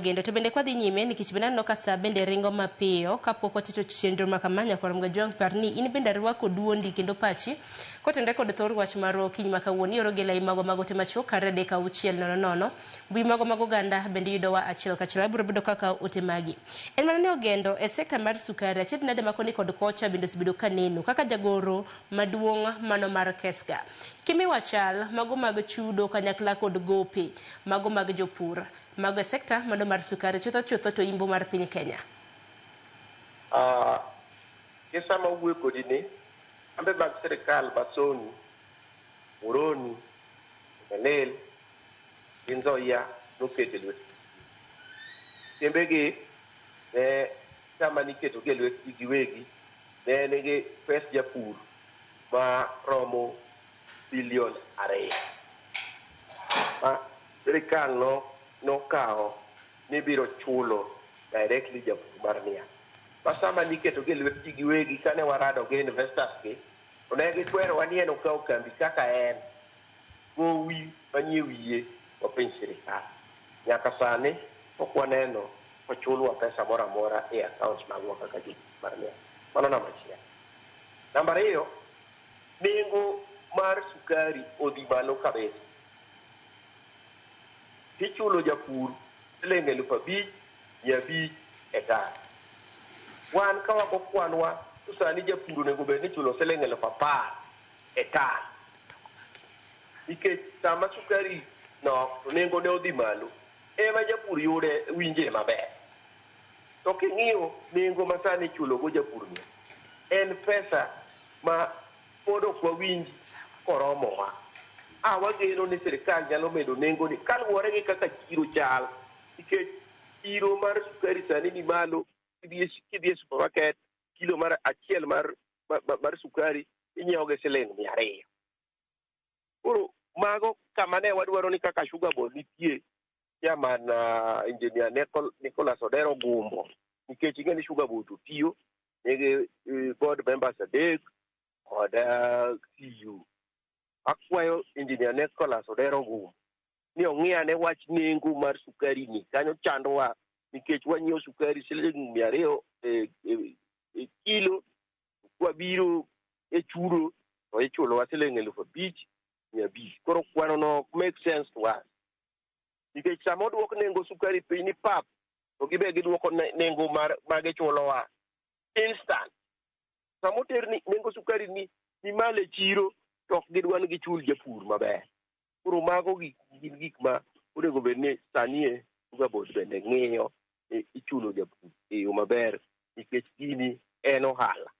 Ogendo. To bende kwadhi nyime nikech bende aneno ka sa bende ringo mapiyo kapok watito chenro ma kama nyakwar Mgajwang' par ni in bende arwako duondi kendo pachi kotenre kod thor wach marwa okinyi ma kawuono ioro gi lai magwa mag ote machuok kar 3 6 0 0 mbui magwa mag oganda bende yudowa achiel kachiel abiro bedo kaka ote magi en mana ni Ogendo e sekta mar sukari achiedh nade ma koni kod kocha bende osebedo ka neno kaka jagoro maduong' mano mar KESGA kimiwa chal mago mag chudo kanyakla kod gope mago mag jopur mago e sekta mano mar sukari chutho chutho to imbo mar piny Kenya. Gi sama wuoyo kodi ni, kambe mag sirikal ma Soni, Muhoroni, Chemelil gi Nzoia noketo e lwet kembegi ne sama niketogi e lwetgi giwegi ne nigi pes japur ma romo bilion 2 ma sirikal no nokawo ni biro chulo directly japur mar niang'. Ma sama niketogi e lwet ji giwegi kane warado gi investors gi to ne gikwerowa ni en okawo kambi kaka en gowi manie wiye wapenj sirikal. Nyaka sani pok waneno kochulwa pesa moro amora e accounts magwa kaka jopur mar niang'. Mano namba achiel. Namba ariyo, nengo mar sukari odhi malo kabisa. Tichulo japur siling 5,500 e tan. Wan ka wago kwanwa to sani japur onego bed ni ichulo siling 10,000 e tan. Nikech sama sukari nok to nengo ne odhi malo ema japur yude winje maber. To king'iyo nengo ma sani ichulo go japur ni en pesa ma pod ok wawinj koromowa. A wageno ni sirikal nyalo medo nengo ni kaluwore gi kaka chiro chal nikech chiro mar sukari sani ni malo kidhi e supermarket kilo mar achiel mar sukari inyiewo gi siling 200. Koro mago kama ne wadwaro ni kaka Sugar Board nitie chairman engineer Nicholas Odero Gumbo nikech ing'e ni Sugar Board to tiyo nigi board members adek kod CEO. Akwayo engineer Nicholas Odero Gumbo ni ong'i ane wach nengo mar sukari ni kanyo chandowa nikech wanyiewo sukari siling 200 e kilo kwabiro e chudo to ichulowa siling 5,500. Koro kwano no ok make sense to us nikech sama oduok nengo sukari piny ni pap to gibe giduoko nengo mar magichulowa instant. Sama oter ni nengo sukari ni malo e chiro to ok gidwa ni gichul japur maber. Koro mago gik gin gik ma onego bed ni sani e Sugar Board bende ng'iyo ni ichulo japur e yo maber nikech gini en ohala.